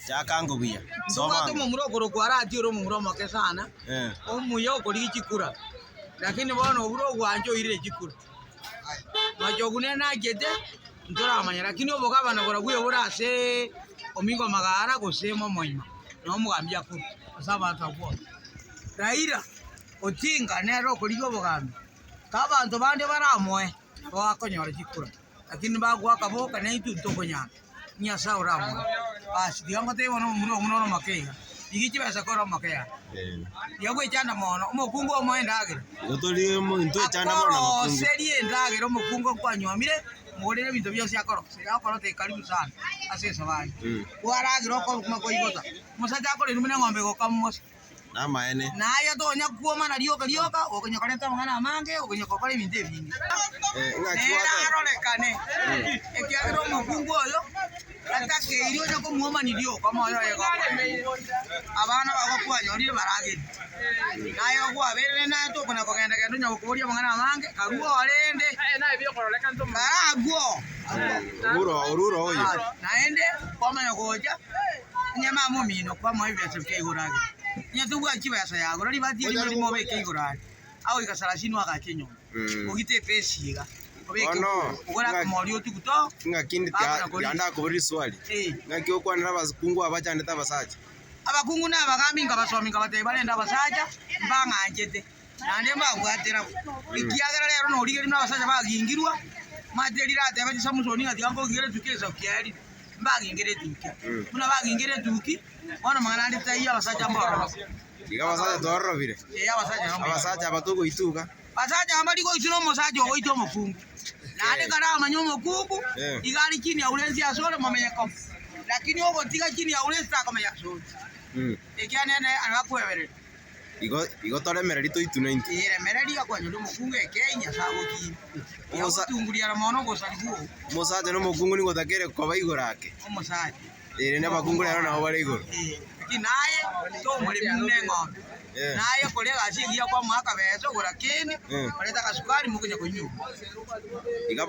Chaka ango buya. Soma Ntobwate ango. omomura okorokwa Arati ore omomura omoke sana, Eh. omuya okorigia chikura, lakini bono obure ogwancha oirire chikura. Machogu nere nachete, ntoramanya lakini obogabana borabwo bore aseee Omingo Magara gose Momoima, noo omogambi akorwa ase abanto abwo bonsi. Raila Odinga nere okorigia obogambi, ka abanto bande baramoe, nabo bakonyora chikura. Lakini bagoaka boka naintwe ntokonyara, Nyasae oramoe. Basi tiga ngotebie bono omomura ogo noro omoke iga, rigia chibesa kore omoke yaya. Tiga gwechanda mono, omokungu omoe endagera, Igo tori omonto echanda mono na abakungu. akoroserie endagera omokungu nkwanyuomire, mogorere ebinto bionsi akoroseria, agokorotebi karibu sana ase esabari. Kwaragera okobokima kwaigota, omosacha akorerwa buna eng'ombe egokamwa bosa. Namaene. Na aye tonya kwomana rioka rioka, okonya koreta amang'ana amange, okonya gokora ebinto ebinge. Eh, ng'aki Nere gwateba? arorekane, ekiagera omokungu oyo atakeiri onya komwomani rioka omoyo oye gokora. Abana bago kwanyorire baragerie. Naye okwaberire naye tokona kogenda genda onya gokoboria amang'ana amange, karue orende, karagwo. Oruro oruro oyo. Naende kwamanya gocha. Onye mama omino kwamoa ebibeso bike igoro aria, onye tobwati chibesa yagora ribati erimo erimo obeke igoro aria, agoika sarasini oagache enyomba, ogite epesi iga, obeke Bono, ogore ng'aki- akamori otuguta oo, Ng'aki inde Bakona korisia. tiga riswali. Eh. Ng'aki okwanera abakungu abachandete abasacha. Abakungu na abagambi nkabasomi nkabatebia barende abasacha, mbang'anchete, naende mbabwatera bo. Ekiagera rero norigereria buna abasacha bagingirwa, omanyete riratebe Samusoni ng'a tiga nkogingere etukia egesaku kiaye rire. mbagingere etukia. Buna bagingere etuki, bono amang'ana ande taiyo abasacha mbororo. Iga abasacha twarorobire. Eh, abasacha nabo mbuya. Abasacha aba togoituga. Basacha aba mbari goitwa na omosacha ogoita omokungu. Naende karamanye omokungu, Eh. iga are chini ya urensi asore momenye komo. Lakini ogotiga chini ya urensi takomenya asore. Mm. Ekiagera nere agakweberera. Igo igo toremererie toitune intwe. Ee, remereria kwanyora omokungu ekei Nyasae agokiina. Omosa- Ogotunguria mono ogosarigwa oo, Omosacha na omokungu nigo otakeire koba igoro ake. omosacha. Ere na abakungu rero nabo bare igoro. Ee, lakini naye tomoremi buna eng'ombe. Eh. Naye kore egasi egiya kwamoa akabesa ogora kende, Eh. orete akasukari mokonya konywa. Iga.